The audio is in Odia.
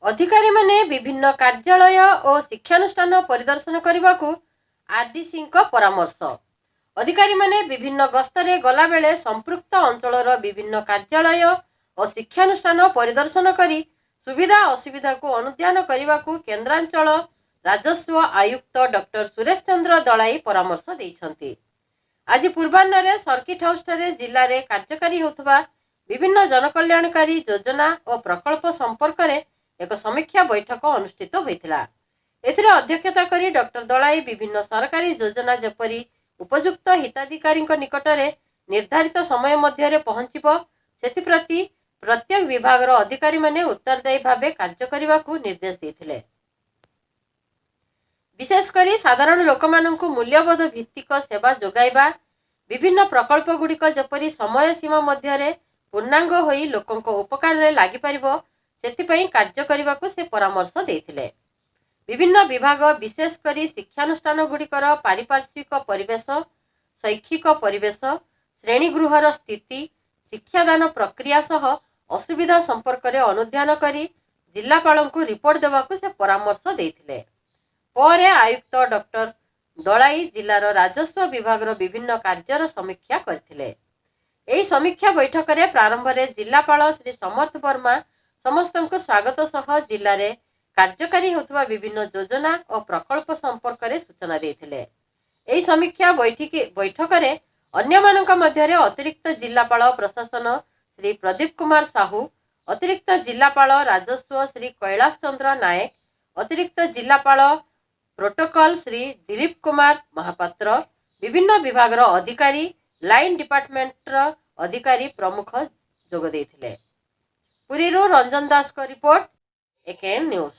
ଅଧିକାରୀମାନେ ବିଭିନ୍ନ କାର୍ଯ୍ୟାଳୟ ଓ ଶିକ୍ଷାନୁଷ୍ଠାନ ପରିଦର୍ଶନ କରିବାକୁ ଆରଡିସିଙ୍କ ପରାମର୍ଶ। ଅଧିକାରୀମାନେ ବିଭିନ୍ନ ଗସ୍ତରେ ଗଲାବେଳେ ସମ୍ପୃକ୍ତ ଅଞ୍ଚଳର ବିଭିନ୍ନ କାର୍ଯ୍ୟାଳୟ ଓ ଶିକ୍ଷାନୁଷ୍ଠାନ ପରିଦର୍ଶନ କରି ସୁବିଧା ଅସୁବିଧାକୁ ଅନୁଧ୍ୟାନ କରିବାକୁ କେନ୍ଦ୍ରାଞ୍ଚଳ ରାଜସ୍ୱ ଆୟୁକ୍ତ ଡକ୍ଟର ସୁରେଶ ଚନ୍ଦ୍ର ଦଳାଇ ପରାମର୍ଶ ଦେଇଛନ୍ତି। ଆଜି ପୂର୍ବାହ୍ନରେ ସର୍କିଟ ହାଉସଠାରେ ଜିଲ୍ଲାରେ କାର୍ଯ୍ୟକାରୀ ହେଉଥିବା ବିଭିନ୍ନ ଜନକଲ୍ୟାଣକାରୀ ଯୋଜନା ଓ ପ୍ରକଳ୍ପ ସମ୍ପର୍କରେ ଏକ ସମୀକ୍ଷା ବୈଠକ ଅନୁଷ୍ଠିତ ହୋଇଥିଲା। ଏଥିରେ ଅଧ୍ୟକ୍ଷତା କରି ଡକ୍ଟର ଦଳାଇ ବିଭିନ୍ନ ସରକାରୀ ଯୋଜନା ଯେପରି ଉପଯୁକ୍ତ ହିତାଧିକାରୀଙ୍କ ନିକଟରେ ନିର୍ଦ୍ଧାରିତ ସମୟ ମଧ୍ୟରେ ପହଞ୍ଚିବ, ସେଥିପ୍ରତି ପ୍ରତ୍ୟେକ ବିଭାଗର ଅଧିକାରୀମାନେ ଉତ୍ତରଦାୟୀ ଭାବେ କାର୍ଯ୍ୟ କରିବାକୁ ନିର୍ଦ୍ଦେଶ ଦେଇଥିଲେ। ବିଶେଷ କରି ସାଧାରଣ ଲୋକମାନଙ୍କୁ ମୂଲ୍ୟବୋଧ ଭିତ୍ତିକ ସେବା ଯୋଗାଇବା, ବିଭିନ୍ନ ପ୍ରକଳ୍ପଗୁଡ଼ିକ ଯେପରି ସମୟ ସୀମା ମଧ୍ୟରେ ପୂର୍ଣ୍ଣାଙ୍ଗ ହୋଇ ଲୋକଙ୍କ ଉପକାରରେ ଲାଗିପାରିବ, ସେଥିପାଇଁ କାର୍ଯ୍ୟ କରିବାକୁ ସେ ପରାମର୍ଶ ଦେଇଥିଲେ। ବିଭିନ୍ନ ବିଭାଗ, ବିଶେଷ କରି ଶିକ୍ଷାନୁଷ୍ଠାନଗୁଡ଼ିକର ପାରିପାର୍ଶ୍ୱିକ ପରିବେଶ, ଶୈକ୍ଷିକ ପରିବେଶ, ଶ୍ରେଣୀଗୃହର ସ୍ଥିତି, ଶିକ୍ଷାଦାନ ପ୍ରକ୍ରିୟା ସହ ଅସୁବିଧା ସମ୍ପର୍କରେ ଅନୁଧ୍ୟାନ କରି ଜିଲ୍ଲାପାଳଙ୍କୁ ରିପୋର୍ଟ ଦେବାକୁ ସେ ପରାମର୍ଶ ଦେଇଥିଲେ। ପରେ ଆୟୁକ୍ତ ଡକ୍ଟର ଦଳାଇ ଜିଲ୍ଲାର ରାଜସ୍ୱ ବିଭାଗର ବିଭିନ୍ନ କାର୍ଯ୍ୟର ସମୀକ୍ଷା କରିଥିଲେ। ଏହି ସମୀକ୍ଷା ବୈଠକରେ ପ୍ରାରମ୍ଭରେ ଜିଲ୍ଲାପାଳ ଶ୍ରୀ ସମର୍ଥ ବର୍ମା ସମସ୍ତଙ୍କୁ ସ୍ୱାଗତ ସହ ଜିଲ୍ଲାରେ କାର୍ଯ୍ୟକାରୀ ହେଉଥିବା ବିଭିନ୍ନ ଯୋଜନା ଓ ପ୍ରକଳ୍ପ ସମ୍ପର୍କରେ ସୂଚନା ଦେଇଥିଲେ। ଏହି ସମୀକ୍ଷା ବୈଠକରେ ଅନ୍ୟମାନଙ୍କ ମଧ୍ୟରେ ଅତିରିକ୍ତ ଜିଲ୍ଲାପାଳ ପ୍ରଶାସନ ଶ୍ରୀ ପ୍ରଦୀପ କୁମାର ସାହୁ, ଅତିରିକ୍ତ ଜିଲ୍ଲାପାଳ ରାଜସ୍ୱ ଶ୍ରୀ କୈଳାସ ଚନ୍ଦ୍ର ନାୟକ, ଅତିରିକ୍ତ ଜିଲ୍ଲାପାଳ ପ୍ରୋଟୋକଲ ଶ୍ରୀ ଦିଲୀପ କୁମାର ମହାପାତ୍ର, ବିଭିନ୍ନ ବିଭାଗର ଅଧିକାରୀ, ଲାଇନ୍ ଡିପାର୍ଟମେଣ୍ଟର ଅଧିକାରୀ ପ୍ରମୁଖ ଯୋଗ ଦେଇଥିଲେ। ପୁରୀରୁ ରଞ୍ଜନ ଦାସଙ୍କ ରିପୋର୍ଟ, ଏକେଏନ୍ ନ୍ୟୁଜ୍।